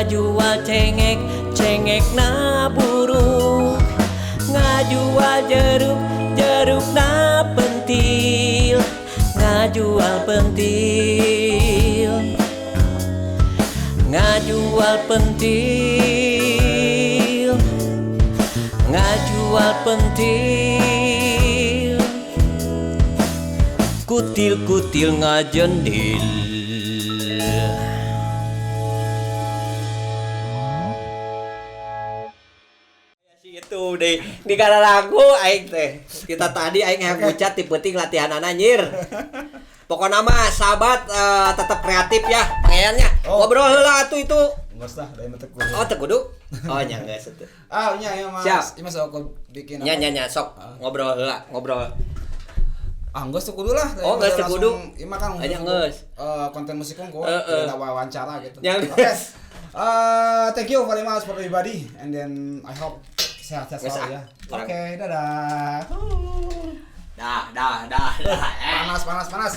Ngajual cengek, cengekna buruk. Ngajual jeruk, jerukna pentil. Ngajual pentil. Ngajual pentil. Ngajual pentil. Kutil-kutil ngajendil. Itu deh di lagu aing teh kita tadi aing yang pucat ti peuting latihan anjir. Pokoknya mah sahabat, tetap kreatif ya pangeannya. Oh. Ngobrol heula atuh itu. Enggak usah, da mah teu kudu. Oh, teu kudu. Oh, nya geus atuh. Ah, nya ya, Mas. Siap. Ieu mas aku bikin Nya apa? Nya nya, sok ngobrol heula, ngobrol. Ah, geus teu kudu lah. Oh, geus teu kudu. Ieu mah kan Anya untuk, geus. Konten musik unggul, Heeh. tidak wawancara gitu. Yang- Oke. Thank you very much for everybody and then I hope sehat-sehat Geus, selalu ah. ya. Orang- Oke, dadah. Dah, dah, dah, dah. Panas, panas, panas.